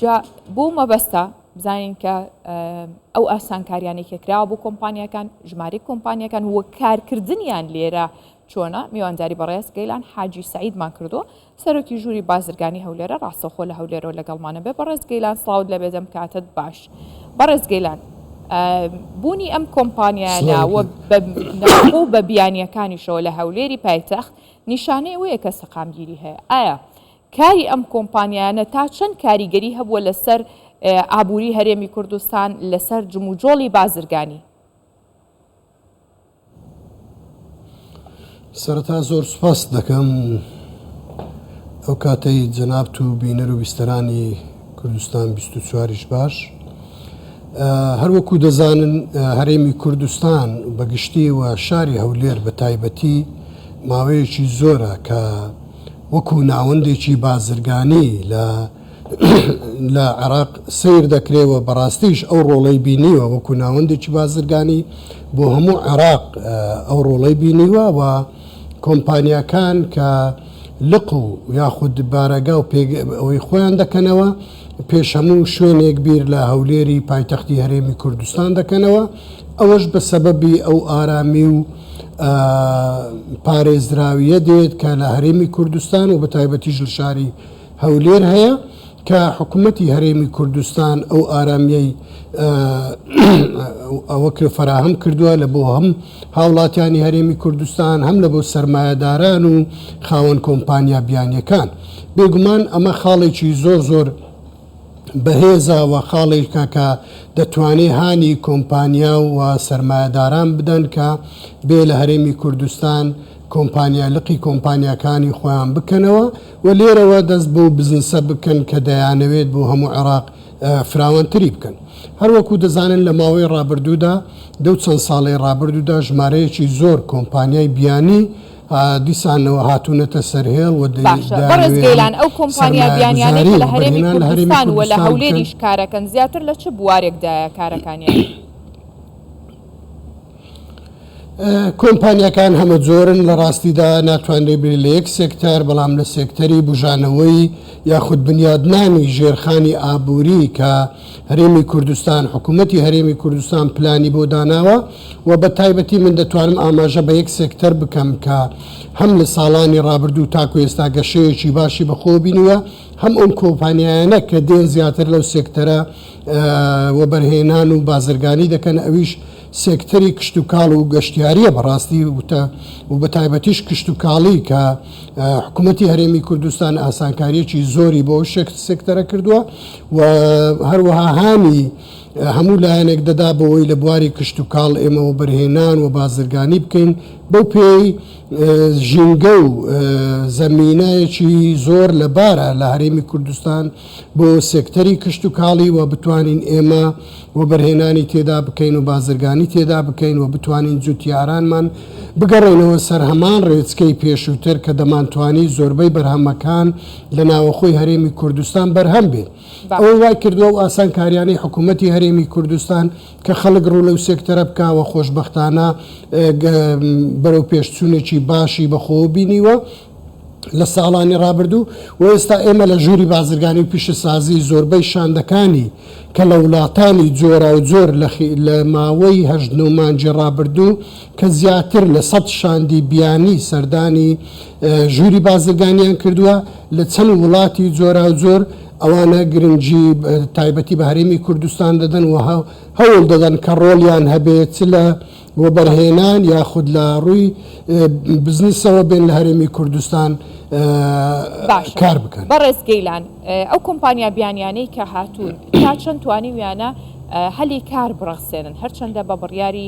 جا بۆ مەبەستە بزانین کە ئەو ئاسانکاریانەی کە کراوە بۆ کۆمپانیاکان، ژمارەی کۆمپانیاکان و کارکردنیان لێرە چۆنە، میوانداری بەڕێز گەیلان حاجی سەعیدمان کردووە، سەرۆکی ژووری بازرگانی هەولێرە، ڕاستەوخۆ لە هەولێرەوە لەگەڵمانە بێ. بەڕێز گەیلان سڵاوت لێبێ دەم کاتت باش. بەڕێز گەیلان بوونی ئەم کۆمپانیایانە و بە ناوخۆ و بە بیانییەکانیشەوە لە هەولێری پایتەخت نیشانەی ئەوەیە کە سەقامگیری هەیە. ئایا کاری ئەم کۆمپانیایانە تا چەند کاریگەری هەبووە لەسەر ئابووری هەرێمی کوردستان، لەسەر جموجۆڵی بازرگانی؟ سەرەتا زۆر سوپاست دەکەم ئەو کاتەی جەنابت و بینەر و بیستەرانی کوردستان 24یش باش. هەروەکو دەزانن هەرێمی کوردستان بەگشتی و شاری هەولێر بە تایبەتی ماوەیەکی زۆرە کە وەکو ناوەندێکی بازرگانی لە لە عێراق سەیر دەکرێ و بەڕاستیش ئەو ڕۆڵەی بینیوە وەکو ناوەندێکی بازرگانی بۆ هەموو عێراق ئەو ڕۆڵەی بینیوە و کۆمپانیاکان کە لق و یاخود بارەگا و ئەوەی خۆیان دەکەنەوە پێش هەموو شوێنێک بیر لە هەولێری پایتەختی هەرێمی کوردستان دەکەنەوە ئەوەش بە سەبەبی ئەو ئارامی و پارێزراویە دێت کە لە هەرێمی کوردستان و بە تایبەتیش لە شاری هەولێر هەیە کە حکوومەتی هەرێمی کوردستان ئەو ئارامیەی ئەوە کرد فەراهەم کردووە لە بۆ هەم هاوڵاتیانی هەرێمی کوردستان هەم لە بۆ سەرمایەداران و خاوەن کۆمپانیا بیانیەکان بێگومان ئەمە خاڵێکی زۆر زۆر بەهێزە و خاڵێکە کە دەتوانێ هانی کۆمپانیا و سەرمایەداران بدەن کە بێ لە هەرێمی کوردستان کۆمپانیا لقی کۆمپانیاکانی خۆیان بکەنەوە و لێرەوە دەست بەو بزنسە بکەن کە دەیانەوێت بۆ هەموو عێراق فراوانتری بکەن. هەروەکو دەزانن لە ماوەی ڕابردوودا لەو چەند ساڵەی ڕابردوودا ژمارەیەکی زۆر کۆمپانیای بیانی دیسانەوە هاتوونەتە سەرهێڵ و باشە بەڕێز دەیانەوێ هەم گەیلان ئەو کۆمپانیا بیانیانەی سەرمایەگوزاری کە و لە هەرێمی وەبەرهێنان لە هەرێمی کوردستان و لە کوردستان بکەن. هەولێریش کارەکەن زیاتر لە چ بوارێکدایە کارەکانیان؟ کۆمپانیاکان هەمەجۆرن، لە ڕاستیدا ناتوانرێت بری لە یەک سێکتەر، بەڵام لە سێکتەری بوژانەوەی یاخود بنیادنانی ژێرخانی ئابووری کە هەرێمی کوردستان، حکوومەتی هەرێمی کوردستان پلانی بۆ داناوە و بە تایبەتی من دەتوانم ئاماژە بە یەک سێکتەر بکەم کە هەم لە ساڵانی ڕابردوو تاکو ئێستا گەشەیەکی باشی بەخۆوە بینیوە، هەم ئەو کۆمپانیایانە کە دێن زیاتر لەو سێکتەرە وەبەرهێنان و بازرگانی دەکەن ئەویش سێکتەری کشتوکاڵ و گەشتیارییە بەڕاستی و بەتایبەتیش کشتوکاڵی کە حکوومەتی هەرێمی کوردستان ئاسانکارییەکی زۆری بۆ ئەو سێکتەرە کردووە و هەروەها هانی هەموو لایەنێک دەدا بەوەی لە بواری کشتوکاڵ ئێمە وەبەرهێنان و بازرگانی بکەین بەو پێی ژینگە و زەمینەیەکی زۆر لەبارە لە هەرێمی کوردستان بۆ سێکتەری کشتوکاڵی و بتوانین ئێمە وەبەرهێنانی تێدا بکەین و بازرگانی تێدا بکەین و بتوانین جوتیارانمان بگەڕێنەوە سەر هەمان ڕێچکەی پێشووتر کە دەمانتوانی زۆربەی بەرهەمەکان لە ناوەخۆی هەرێمی کوردستان بەرهەم بێ. ئەوە وای کردووە ئەو ئاسانکاریانەی حکوومەتی هەرێمی کوردستان کە خەڵک ڕوو لەو سێکتەرە بکا و خۆشبەختانە بەرەوپێشچوونێکی باشی بەخۆوە بینیوە. لە ساڵانی ڕابردوو و ئێستا ئێمە لە ژووری بازرگانی و پیشەسازی زۆربەی شاندەکانی کە لە وڵاتانی جۆراوجۆر لە ماوەی هەشت نۆ مانگی ڕابردوو کە زیاتر لە سەد شاندی بیانی سەردانی ژووری بازرگانیان کردووە لە چەند وڵاتی جۆراوجۆر ئەوانە گرنگی تایبەتی بە هەرێمی کوردستان دەدەن و هەوڵ دەدەن کە ڕۆڵیان هەبێت چ لە وەبەرهێنان یاخود لە ڕووی بزنسەوە بێن لە هەرێمی کوردستان باشە کار بکەن. بەڕێز گەیلان ئەو کۆمپانیا بیانیانەی کە هاتوون تا چەند توانیویانە هەلی کار بڕەخسێنن هەرچەندە بە بڕیاری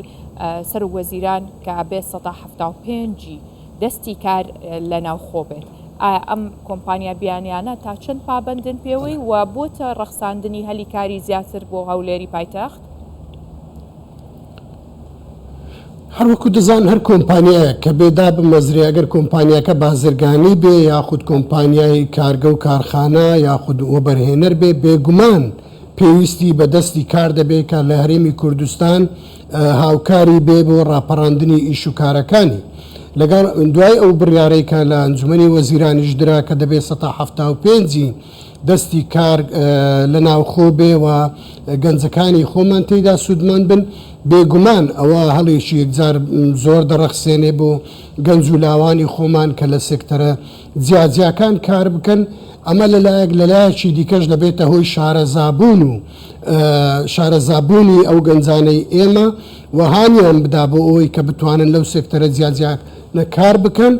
سەرۆک وەزیران کە ئەبێ 75% ی دەستی کار لە ناوخۆ بێت ئایا ئەم کۆمپانیا بیانیانە تا چەند پابەندن پێوەی و بۆتە ڕەخساندنی هەلی کاری زیاتر بۆ هەولێری پایتەخت؟ هەروەکو دەزان هەر کۆمپانیایەک کە بێ دابمەزرێ ئەگەر کۆمپانیاکە بازرگانی بێ یاخود کۆمپانیای کارگە و کارخانە یاخود وەبەرهێنەر بێ بێگومان پێویستی بە دەستی کار دەبێ کە لە هەرێمی کوردستان هاوکاری بێ بۆ ڕاپەڕاندنی ئیش و کارەکانی لەگەڵ دوای ئەو بڕیارەی کە لە ئەنجومەنی وەزیرانیش درا کە دەبێ 75 ی. دەستی کار لە ناوخۆ بێ و گەنجەکانی خۆمان تێیدا سوودمەند بن، بێگومان ئەوە هەڵێکی یەکجار زۆر دەڕەخسێنێ بۆ گەنج و لاوانی خۆمان کە لە سێکتەرە جیاجیاکان کار بکەن، ئەمە لەلایەک، لەلایەکی دیکەش دەبێتە هۆی شارەزابوون و شارەزابوونی ئەو گەنجانەی ئێمە و هانیان بدا بۆ ئەوەی کە بتوانن لەو سێکتەرە جیاجیانە کار بکەن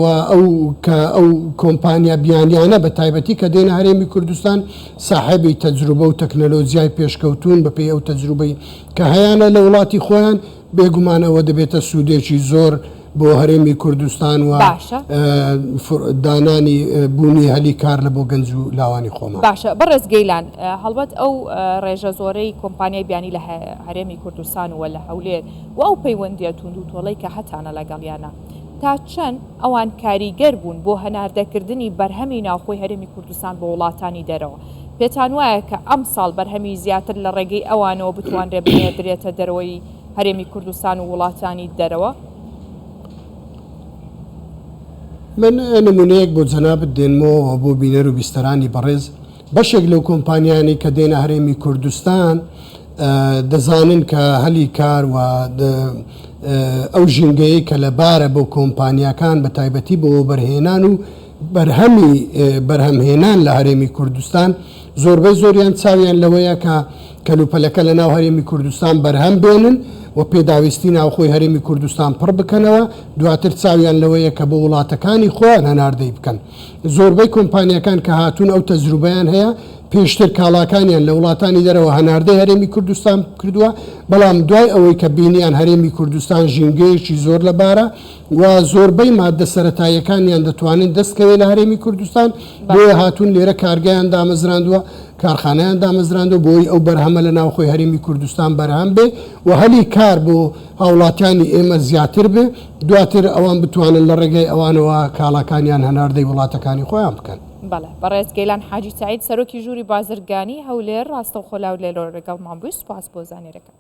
و ئەو کە ئەو کۆمپانیا بیانیانە بە تایبەتی کە دێنە هەرێمی کوردستان ساحێبی تەجروبە و تەکنەلۆجیای پێشکەوتوون بەپێی ئەو تەجروبەی کە هەیانە لە وڵاتی خۆیان بێگومان ئەوە دەبێتە سوودێکی زۆر بۆ هەرێمی کوردستان و باشە. دانانی بوونی هەلی کار لە بۆ گەنج و لاوانی خۆمان. باشە بەڕێز گەیلان هەڵبەت ئەو ڕێژە زۆرەی کۆمپانیای بیانی لە هەرێمی کوردستان و لە هەولێر و ئەو پەیوەندیە توند و تۆڵەی کە هەتانە لەگەڵیانە تا چەند ئەوان کاریگەر بوون بۆ هەناردەکردنی بەرهەمی ناوخۆی هەرێمی کوردستان بۆ وڵاتانی دەرەوە پێتان وایە کە ئەمساڵ بەرهەمی زیاتر لە ڕێگەی ئەوانەوە بتوانرێ بنێردرێتە دەرەوەی هەرێمی کوردستان و وڵاتانی دەرەوە؟ من نمونەیەک بۆ جەنابت دێنمەوە و بۆ بینەر و بیستەرانی بەڕێز، بەشێک لەو کۆمپانیانەی کە دێنە هەرێمی کوردستان دەزانن کە هەلی کار و ئەو ژینگەیەی کە لەبارە بۆ کۆمپانیاکان بە تایبەتی بۆ وەبەرهێنان و بەرهەمی بەرهەمهێنان لە هەرێمی کوردستان زۆربەی زۆریان چاویان لەوەیە کە کەلوپەلەکە لە ناو هەرێمی کوردستان بەرهەم بێنن و پێداویستی ناوخۆی هەرێمی کوردستان پڕ بکەنەوە، دواتر چاویان لەوەیە کە بۆ وڵاتەکانی خۆیان هەناردەی بکەن. زۆربەی کۆمپانیاکان کە هاتوون ئەو تەجروبەیان هەیە، پێشتر کاڵاکانیان لە وڵاتانی دەرەوە هەناردەی هەرێمی کوردستان کردووە، بەڵام دوای ئەوەی کە بینیان هەرێمی کوردستان ژینگەیەکی زۆر لەبارە و زۆربەی ماددە سەرەتاییەکانیان دەتوانن دەست کەوێ لە هەرێمی کوردستان، بۆیە هاتوون لێرە کارگەیان دامەزراندووە، کارخانەیان دامەزراندووە بۆ ئەوەی ئەو بەرهەمە لە ناوخۆی هەرێمی کوردستان بەرهەم بێ و هەلی کار بۆ هاوڵاتیانی ئێمە زیاتر بێ، دواتر ئەوان بتوانن لە ڕێگای ئەوانەوە کاڵاکانیان هەناردەی وڵاتەکانی خۆیان بکەن. بەڵێ بەڕێز گەیلان حاجی سەعید سەرۆکی ژووری بازرگانی هەولێر ڕاستەوخۆ لە هەولێرەوە لەگەڵمان بووی سوپاس بۆ زانیاریەکان.